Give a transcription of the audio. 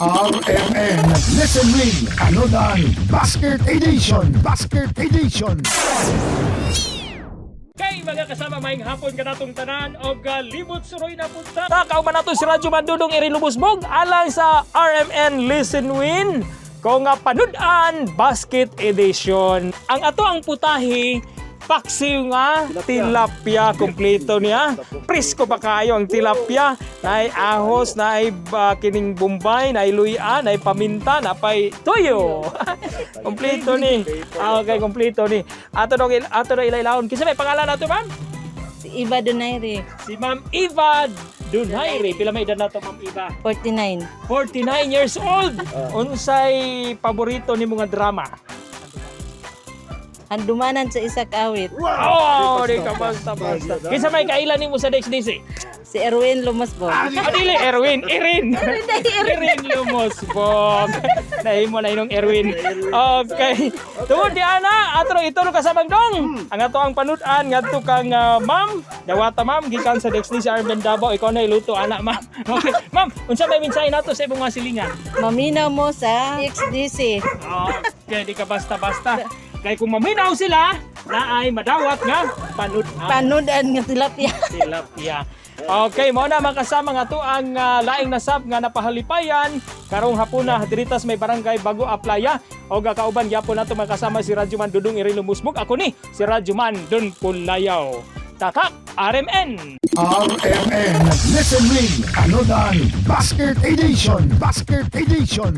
RMN Listen Win Panood-an Basket Edition. Basket Edition. Kay mga kasama, maayong hapon kanatong tanan og libot suroy na punta. Ta kauban nato si Radyo Man Dudong Iri Lumusbog alang sa RMN Listen Win ko nga panud-an Basket Edition. Ang ato ang putahe, paksiw nga tilapia, kompleto niya. Presko pa kayo ang tilapia. Naay ahos, naay kining bombay, naay luya, naay paminta, napay tuyo. Kompleto ni. Ah, okay, kompleto ni. Ato na ilailawon. Kinsa may pangalan nato, ma'am? Si Iba Donaire. Si Ma'am Eva Dunaire. Pila may edad nato, Ma'am Eva? 49. 49 years old. Unsay paborito nimo nga drama? Handumanan sa isa ka awit. Oh, di ka basta basta. Kinsa may kaila nimo sa DXDC? Si Erwin Lumusbog. Ah, dili Erwin, Erin. Erin Lumusbog. Nahimo na inong Erwin. Okay. Tungod di ana, atro ito no kasamang dong. Ang ato ang panud-an ngadto kang ma'am, Dawata ma'am gikan sa DXDC Arben Davao, ikaw na iluto ana, ma'am. Okay. Ma'am, unsa may mensahe nato sa imong mga silingan? Maminaw mo sa XDC. Okay, di ka basta-basta. Kay kung maminaw sila, na ay madawat nga panud-an. Panood-an nga tilapia. Tilapia. Okay, mao na mga kasama nga to ang laing nasab nga napahalipayan karong hapuna diritas may barangay Bago Aplaya og kauban gyapon nato mga kasama si Radyoman Dudong Irilo Musmug. Ako ni si Radyoman Dun Pulayaw. Tatak RMN. RMN Listen Win Panood-an Basket Edition. Basket Edition.